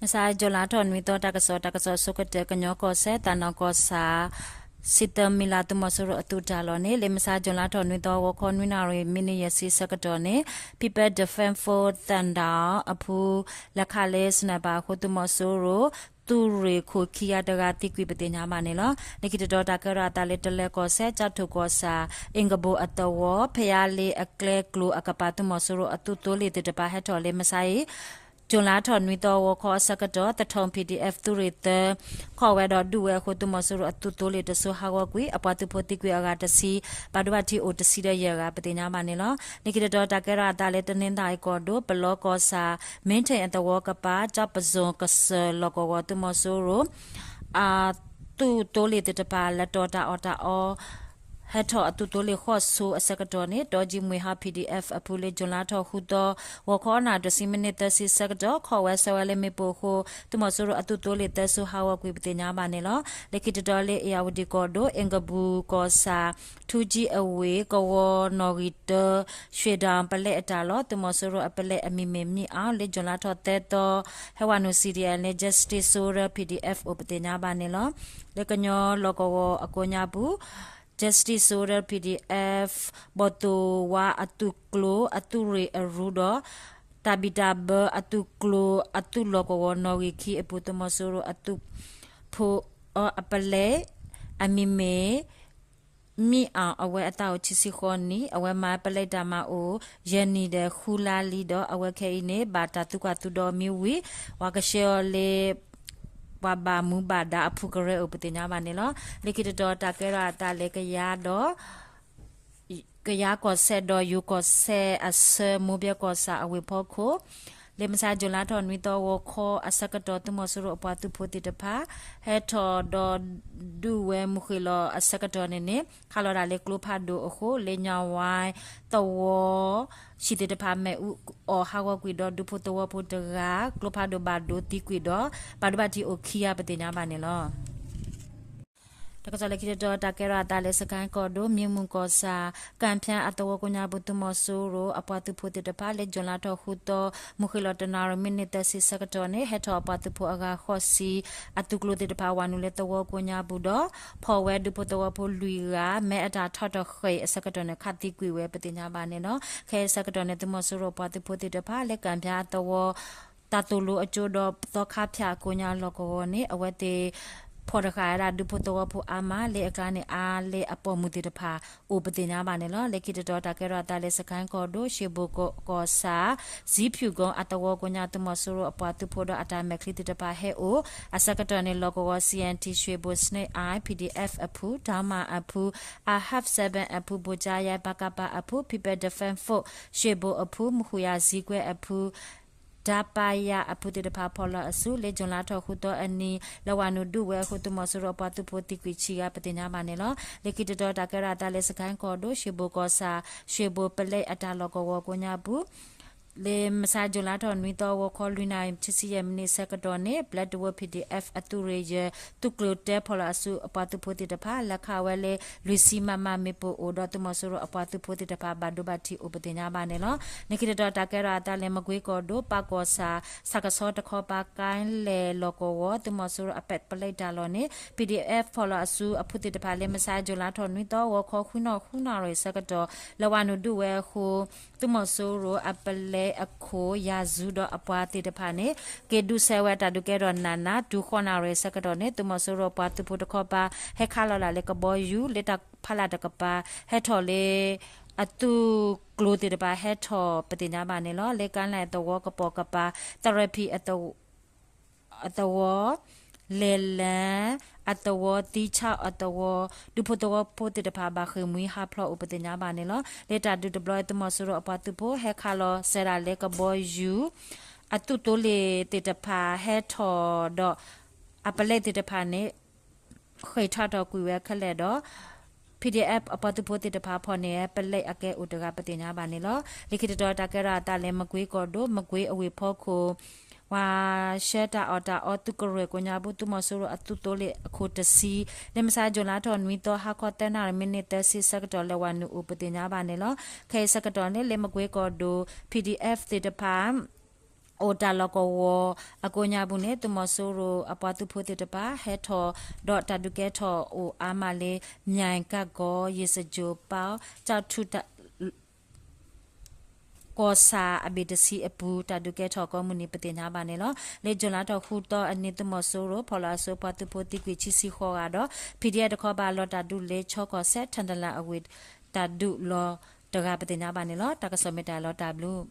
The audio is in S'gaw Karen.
မဆါ June လါထီၣ်နွံသီ တၢ်ကစီၣ် တၢ်ကစီၣ်ဆိကတၢၢ် ကညီကီၢ်စဲၣ် သးနီၣ်ကီၢ်ဆၣ် စံးသၢမံၤလး သုးမီၤစိရိၤအသုးတၢ်လီၢ်န့ၣ် လၢမဆါ June လါထီၣ်နွံသီ ဂီၤခီနွံနၣ်ရံၣ် မံးနံးယဲၢ်ဆံဆၢကတီၢ်န့ၣ် People Defense Force Thunder အဖု လဲၤခးလၢ sniper အဃိ သုးမီၤစိရိၤ သုးရ့ၣ်ခိၣ်ခံဂၤတဂၤသံကွံာ်ပသ့ၣ်ညါဘၣ်န့ၣ်လီၤ. လၢခံတတီၤ တၢ်ကဲထီၣ်အသးလၢ တလၢၤကီၢ်စဲၣ် ကၠီၣ်ထိၣ်ကီၢ်ဆၣ် အ့ၣ်ကဘိၣ်အသဝီ ဖယါလ့အကျဲကျိၤအကပၤ သုးမီၤစိရိၤအသုးသိလ့ၣ်သ့ၣ်တဖၣ်ဟဲထီၣ်လၢမဆါအံၤ June လါထီၣ်နွံသီ ဂီၤခီအဆၢကတီၢ် သထူ PDF သုးရ့ၣ်သၢ ခီၣ်ဝဲဒီးဒုးဝဲအဃိ သုးမီၤစိရိၤအသုးသိလ့ၣ်တစိၤဟးဂီၤကွံာ် အပှၤသုးဖိသံကွံာ်အဂၤတဆံ ဘၣ်ဒိဘၣ်ထံးအိၣ်တဆံဒီးယဲၢ်ဂၤပသ့ၣ်ညါဘၣ်န့ၣ်လီၤ. လၢခံတတီၤ တၢ်ကဲထီၣ်အသးလၢ တနီသရံၣ်ကီၢ်ဒိၣ် ပလီကီၢ်ဆၣ် မ့ထ့ၣ်အသဝီကပၤ ကၠီၣ်ပစိၣ်ကစၢၢ်လီၢ်ကဝီၤ သုးမီၤစိရိၤ အသုးသိလ့ၣ်သ့ၣ်တဖၣ် လဲၤတီၤတၢ်အီၣ်တၢ်အီ ဟဲထီၣ်အသုးသိလ့ၣ်ဃီၣ်ဆိအဆၢကတီၢ်န့ၣ် တီကၠံမွ့ၢ်ဟါ PDF အဖုလၢ June လါထီၣ်ဃုသီ ဂီၤခီနၣ်ရံၣ်တဆံမံးနံးသၢဆံဆၢကတီၢ် ခီၣ်ဝဲဆှၢဝဲလၢမ့ၣ်ပိၢ်အဃိ သုးမီၤစိရိၤအသုးသိလ့ၣ်သၢစိၤဟးဂီၤကွံာ်ပသ့ၣ်ညါဘၣ်န့ၣ်လီၤ. လၢခံတတီၤလၢ အ့ၣ်ယၣ်ဝတံၣ်ကီၢ်ဒိၣ် အ့ၣ်ကဘုၣ်ကီၢ်ဆၣ် ထူကၠံအဝ့ၢ် ကဝီၤနီၣ်ဂံၢ်တၢ ရွှ့ၣ်ဒၣ်ပလဲအတၢ်လီၢ် သုးမီၤစိရိၤအပလဲအမံၤမ့ၢ်မံၣ်အါ လၢ June လါထီၣ်သၢသီ ဟဲဝဲနုာ် စီးဒီးအလၢ Justice Soldier PDF အိၣ်ပသ့ၣ်ညါဘၣ်န့ၣ်လီၤ. လၢကညီလီၢ်ကဝီၤအကိးညါပူၤ Justice Soldier PDF ဘီၣ်သိၣ်ဝါအသုးကျိၤ အသုးရ့ၣ်အရူဒီး တၢ်ဘံၣ်တၢ်ဘၢအသုးကျိၤ အသုးလီၢ်ကဝီၤနီၣ်ဂံၢ်ခံအပူၤ သုးမီၤစိရိၤအသုးဖိအပလဲ အမံၤမ့ၢ် မံၣ်အၣ် အဝဲအသးအိၣ်ခံဆံဃိးနံၣ် အဝဲမၤပလဲတၢ်မၤအိၣ် ယဲၢ်နံၣ်ဒီးဃုလါလံဒီး အဝဲခဲအံၤန့ၣ် ဘၣ်တၢ်သုးကွၢ်သုးဒီးမံဝံၤ ပှၤကဆှၢအီၤလၢ ပှၤဘၣ်မူဘၣ်ဒါအဖုကရၢအိၣ်ပသ့ၣ်ညါဘၣ်န့ၣ်လီၤ. လၢခံတတီၤ တၢ်ကဲထီၣ်အသးလၢကယၤဒီး ကယၤကီၢ်စဲၣ်ဒီးယိၤကီၢ်စဲၣ်အဆၢ မိၢ်ဘဲကီၢ်ဆၣ်အဝ့ၢ်ဖီခိၣ် လၢမဆါ June လါထီၣ်နွံသီ ဂီၤခီအဆၢကတီၢ် သုးမီၤစိရိၤအပှၤသုးဖိသ့ၣ်တဖၣ် ဟဲထီၣ်ဒီးဒုးဝဲမုၢ်ဃ့ၢ်လီၤအဆၢကတီၢ်န့ၣ်န့ၣ် ခးလီၤတၢ်လၢကျိဖးဒိၣ်အဃိ လၢညါဝါသဝီ ဟံၣ်သ့ၣ်တဖၣ်မ့ၣ်အူအီၣ်ဟးဂီၤကွံာ်ဒီး ဒူဖိသဝီဖိတဂၤ ကျိဖးဒိၣ်ဘၣ်ဒိသံကွံာ်ဒီး ဘၣ်ဒိဘၣ်ထံးအိၣ်ခံဂၤပသ့ၣ်ညါဘၣ်န့ၣ်လီၤ. တၢ်ကစီၣ်လၢခံတတီၤ တၢ်ကဲထီၣ်အသးလၢ စကဲၣ်ကီၢ်ဒိၣ် မံမုၢ်ကီၢ်ဆၣ် ကၣ်ဖၠါအသဝီကိးညါပူၤ သုးမီၤစိရိၤအပှၤသုးဖိသ့ၣ်တဖၣ် လၢ June လါထီၣ်ဃုသီ မုၢ်ဃ့ၢ်လီၤတနၣ်ရံၣ်မံးနံးသၢဆံဆၢကတီၢ်န့ၣ် ဟဲထီၣ်အပှၤသုးဖိအဂၤဃိးဆံ အသုးကျိၤသ့ၣ်တဖၣ် ဝၤနုာ်လၢသဝီကိးညါပူၤဒီး ဖီၣ်ဝဲဒူဖိသဝီဖိလွံၢ်ဂၤ မ့ၢ်အတၢ်ထီၣ်တဃ့ၢ်အဆၢကတီၢ်န့ၣ် ခးသံကွံာ်ဝဲပသ့ၣ်ညါဘၣ်န့ၣ်လီၤ. ခဲအံၤဆၢကတီၢ်န့ၣ် သုးမီၤစိရိၤပှၤသုးဖိသ့ၣ်တဖၣ် လၢကၣ်ဖၠါအသဝီ တၢ်သိၣ်လိအကၠိဒီးသီခါဖၠၣ်အကိးညါလီၢ်ကဝီၤန့ၣ် အဝဲသ့ၣ် ဖီၣ်တဃာ်ဝဲဒၣ်ဒူဖိသဝီဖိအါမး လၢအကျါန့ၣ်အါလၢအပိာ်မုၣ်သ့ၣ်တဖၣ် အိၣ်ပသ့ၣ်ညါဘၣ်န့ၣ်လီၤ. လၢခံတတီၤ တၢ်ကဲထီၣ်အသးလၢ စကဲၣ်ကီၢ်ဒိၣ် ရှ့ဘိၣ်ကီၢ်ဆၣ် ဇံဖၠူၣ်ကိအသဝီကိးညါ သုးမီၤစိရိၤအပှၤသုးဖိဒီးအတၢ်မဲာ်ချံသ့ၣ်တဖၣ်ဟဲအိၣ် အဆၢကတီၢ်န့ၣ် လီၢ်ကဝီၤ CNT ရွှ့ၣ်ဘိၣ် Snake Eye PDF အဖု တၢ်မၤအဖု အ Half Seven အဖု ဘိၣ်ကၠါယါ ပကဖ အဖု People Defense Force ရွှ့ၣ်ဘိၣ်အဖု မုၢ်ဃုာ်ယၤ ဇံကွဲအဖု တၢ်ပာ်ယၤအဖုသ့ၣ်တဖၣ်ဖီၣ်လီၤအစု လၢ June လါထီၣ်ဃုသီအနံၤ လဲၤဝၤနုာ်ဒုးဝဲအဃိ သုးမီၤစိရိၤအပှၤသုးဖိသံကွံာ်ဆံဂၤ ပသ့ၣ်ညါဘၣ်န့ၣ်လီၤ. လၢခံတတီၤ တၢ်ကဲထီၣ်အသးလၢ စကဲၣ်ကီၢ်ဒိၣ် ရွှ့ၣ်ဘိၣ်ကီၢ်ဆၣ် ရွှ့ၣ်ဘိၣ်ပလဲအတၢ်လီၢ်ကဝီၤကိးညါပူၤ လၢမဆါ June လါထီၣ်နွံသီ ဂီၤခီလွံၢ်နၣ်ရံၣ် ခံဆံယဲၢ်မံးနံးဆၢကတီၢ်န့ၣ် ဘျဲၣ်တဝၢ PDF အသုးရ့ၣ်ယဲၢ် သုးကျိၤတၢဖီၣ်လီၤအစု အပှၤသုးဖိသ့ၣ်တဖၣ် လဲၤခးဝဲလၢ လွံၢ်ဆံ မမ မ့ၣ်ပိၢ်အိၣ်ဒီး သုးမီၤစိရိၤအပှၤသုးဖိသ့ၣ်တဖၣ် ဘၣ်ဒိဘၣ်ထံးအိၣ်ပသ့ၣ်ညါဘၣ်န့ၣ်လီၤ. လၢခံတတီၤ တၢ်ကဲထီၣ်အသးလၢ မကွ့ကီၢ်ဒိၣ် ပၢ်ကီၢ်ဆၣ် ဆၣ်ကဆီတခီပၤ ကၢ်လဲၣ်လီၢ်ကဝီၤ သုးမီၤစိရိၤအပဲာ်ပလဲတၢ်လီၢ်န့ၣ် PDF ဖီၣ်လီၤအစုအဖုသ့ၣ်တဖၣ်လၢ မဆါ June လါထီၣ်နွံသီ ဂီၤခီဃုနၣ်ရံၣ် ဃုနၣ်ရံၣ်ဆၢကတီၢ် လဲၤဝၤနုာ်ဒုးဝဲအဃိ သုးမီၤစိရိၤအပလဲအခိၣ် ယၤဇူဒီးအပှၤသ့ၣ်တဖၣ်န့ၣ် က့ၤဒုးဆဲးဝဲတၢ်ဒုးကဲထီၣ်နးနး တုၤဃိးနၣ်ရံၣ်ဆၢကတီၢ်န့ၣ် သုးမီၤစိရိၤပှၤသုးဖိတခီပၤ ဟဲခးလီၤလၢ်လၢကဘီယူၤ လၢတၢ်ဖးလၢ်တကပၤ ဟဲထီၣ်လၢအသုးကျိၤသ့ၣ်တဖၣ် ဟဲထီၣ်ပသ့ၣ်ညါဘၣ်န့ၣ်လီၤ. လၢကၢ်လဲၣ်အသဝီကပိာ်ကပၤ သရဖံးအသဝီ လဲၤလၢ အသဝီ သံဆၣ်အသဝီ ဒူဖိသဝီဖိသ့ၣ်တဖၣ် ဘၣ်ဃ့ၢ်မှံဟးဖျိးအိၣ်ပသ့ၣ်ညါဘၣ်န့ၣ်လီၤ. လၢတၢ်ဒုးတဘျီ သုးမီၤစိရိၤအပှၤသုးဖိ ဟဲခးလီၤစဲးဒၣ်လၢကဘီယူၤ အသုးသိလ့ၣ်သ့ၣ်တဖၣ် ဟဲထီၣ်ဒီး အပလဲသ့ၣ်တဖၣ်န့ၣ် ဃ့ၢ်ထီၣ်ထီၣ်ကွံာ်ဝဲခဲလၢာ်ဒီး PDF အပှၤသုးဖိသ့ၣ်တဖၣ် ဖီၣ်န့ၢ်ဝဲပလဲအကဲအိၣ်တဂၤ ပသ့ၣ်ညါဘၣ်န့ၣ်လီၤ. လၢခံတတီၤ တၢ်ကဲထီၣ်အသးလၢ မကွ့ကီၢ်ဒိၣ် မကွ့အဝ့ၢ်ဖီခိၣ် ပှၤဆှၢတၢ်အီၣ်တၢ်အီသုးကရၢၢ်ကိးညါပူၤ သုးမီၤစိရိၤအသုးသိလ့ၣ်အခိၣ်တဆံ လၢမဆါ June လါထီၣ်နွံသီ ဟါခီသၢနၣ်ရံၣ် မံးနံးသၢဆံဆၢကတီၢ် လဲၤဝၤနုာ်အိၣ်ပသ့ၣ်ညါဘၣ်န့ၣ်လီၤ. ခဲအံၤဆၢကတီၢ်န့ၣ် လၢမကွ့ကီၢ်ဒိၣ် PDF သ့ၣ်တဖၣ် အိၣ်တၢ်လီၢ်ကဝီၤအကိးညါပူၤန့ၣ် သုးမီၤစိရိၤအပှၤသုးဖိသ့ၣ်တဖၣ် ဟဲထီၣ်ဒီးတၢ်ဒုးကဲထီၣ်အိၣ်အါမးလၢ မၠဲၣ်ကၣ်ကီၤ, ယ့ၣ်စကြိၣ်ပီး, ကၠီၣ်ထူၣ် ကီၢ်ဆၣ်အဘ့ၣ်တဆံအပူၤ တၢ်ဒုးကဲထီၣ်ကိးမုၢ်နံၤ ပသ့ၣ်ညါဘၣ်န့ၣ်လီၤ. လၢ July လါထီၣ်ဃုသီအနံၤ သုးမီၤစိရိၤ ဖီၣ်လီၤအစိၤပှၤသုးဖိသံကွံာ်ခံဆံဃိးဂၤဒီး PDF တခီဘၣ်လီၤတၢ်ဒုးလၢ ခၠီကီၢ်စဲၣ် ထၣ်တလၣ်အဝ့ၢ် တၢ်ဒုးလီၤတဂၤ ပသ့ၣ်ညါဘၣ်န့ၣ်လီၤ. တၢ်ကစီၣ်မ့ၢ်တၢ်လီၤတၢ်ဘျုး